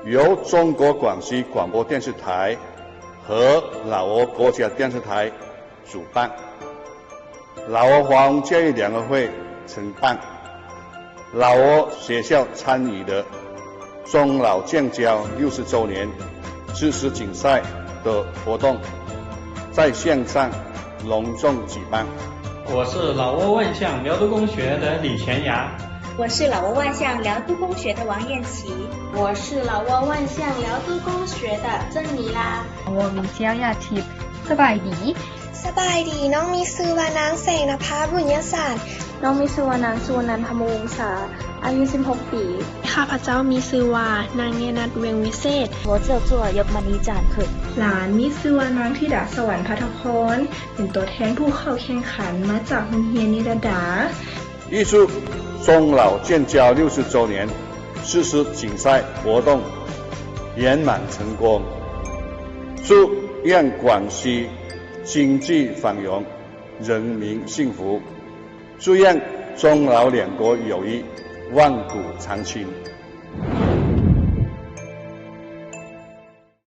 由中国广西广播电视台和老挝国家电视台主办，老挝华文教育联合会承办，老挝学校参与的中老建交六十周年知识竞赛的活动，在线上隆重举办。我是老挝万象辽都公学的李乾雅。我是老挝万象辽都公学的王燕琪。我是老挝万象辽都公学的曾妮拉。我名叫亚ทิพย์。สบายดี ສະບາຍດີ ນ້ອງມີຊື່ວ່ານາງແສງນະພາ ບຸນຍະສັນ. ນ້ອງມີຊື່ວ່ານາງ ສຸວັນນັນ ທຳມະວົງສາ ອາຍຸສິບຫົກປີ. ຂ້າພະເຈົ້າມີຊື່ວ່ານາງ ເນຍນັດ ວຽງວິເສດ. 我叫做葉曼妮展克. ຫຼານມີຊື່ວ່ານາງ ທິດາສະຫວັນ ພັດທະພອນ ເປັນຕົວແທນຜູ້ເຂົ້າແຂ່ງຂັນມາຈາກໂຮງຮຽນນິລະດາ. 预祝中老建交六十周年知识竞赛活动圆满成功，祝愿广西经济繁荣，人民幸福，祝愿中老两国友谊万古长青。